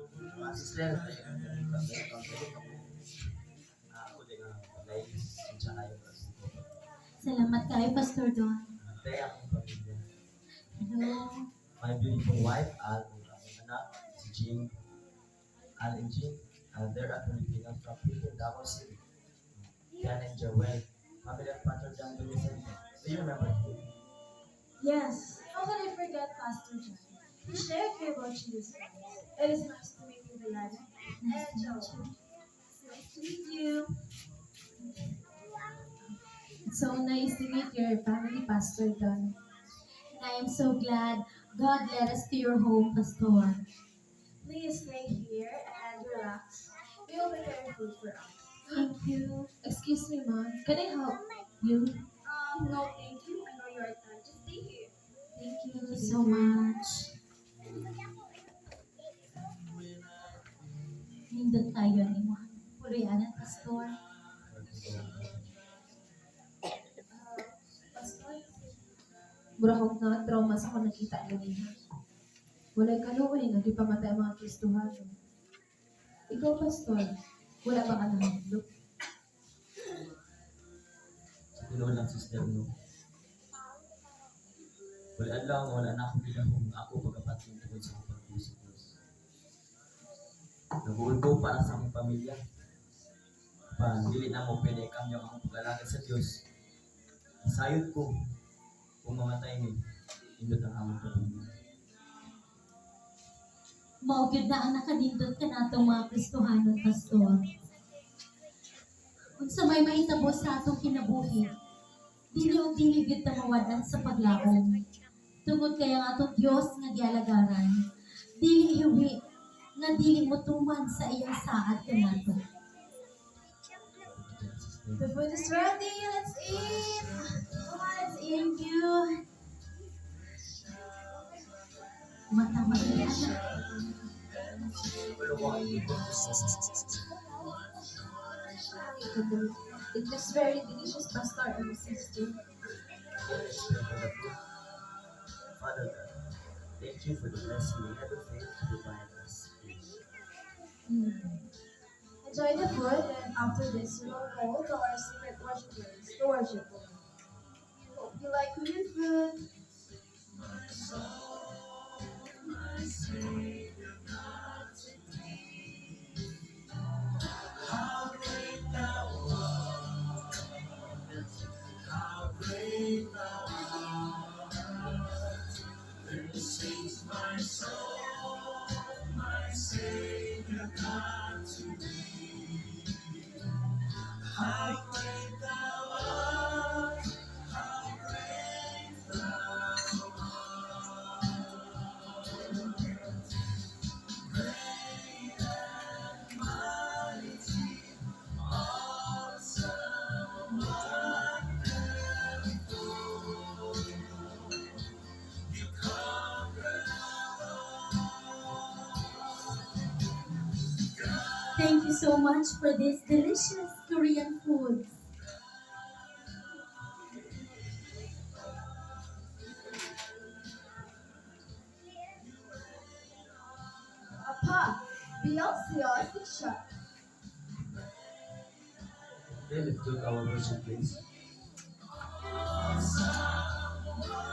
Mga sister, welcome, welcome po. Ako din ang paglayis, siya kayo. Salamat kayo, Pastor Don. Kaya akong pamilya. Hello. My beautiful wife, Al, ug akong anak, si Jing. Al and Jing, they're a Filipino from Philippine, Davao City. Jan and Joel, family of Pastor John Vicente. Do you remember him? Yes, how can I forget Pastor John? He shared me about Jesus Christ. It is nice to meet you, Diana. Nice And to meet Joel. you. Nice to meet you. It's so nice to meet your family, Pastor Don. And I am so glad God led us to your home, Pastor. Please stay here and relax. We will prepare food for us. Thank you. Excuse me, ma'am. Can I help you? No, thank you. I know you are tired. Just stay here. Thank you. Thank you so much. Nindot kayo ni mo. Puloy-anan, Pastor. Pastor, Mura kog na trauma sa akong nakita ganiha. Walay kaluoy nga gipamatay ang mga Kristohano. Ikaw, Pastor, wala ba ka nahadlok? Sa tinuod lang, sister, no? Wala adlaw nga wala na akong gidahom nga ako pagkapatyon tungod sa akong pagtuo sa Diyos. Nabuol ko para sa akong pamilya. Pa, dili na mo pwede ikamyo ang akong pag-alagad sa Diyos. Isayod ko kung mamatay ni, indot ang among pamilya. Mao gyud na ang nakanindot kanatong mga Kristohanon, Pastor. Unsa may mahitabo sa atong kinabuhi, dili og dili gyud ta mawad-an sa paglaom. Tungod kay ang atong Dios nga gialagaran, dili hiwi nga dili mo tuman sa iyang saad kanato. Sister. The food is ready. Let's eat. Come on, let's eat. Thank you. Mata anak. Wala ko. It looks very delicious, Pastor and Sister. Let's pray for the food. Father God, thank you for the blessing you never fail to provide us. Enjoy the food, and after this, we will go to our secret worship place to worship the Lord. Hope you like Korean food. My Savior God to thee. How great thou art, how great thou art. Then sings my soul, my Savior God to thee. How great thou art, how great thou art. Great and mighty, awesome, wonderful. You conquer all. Thank you so much for this delicious Korean food. Apa, Beyonce siya. Okay, let's do our worship, please. Awesome.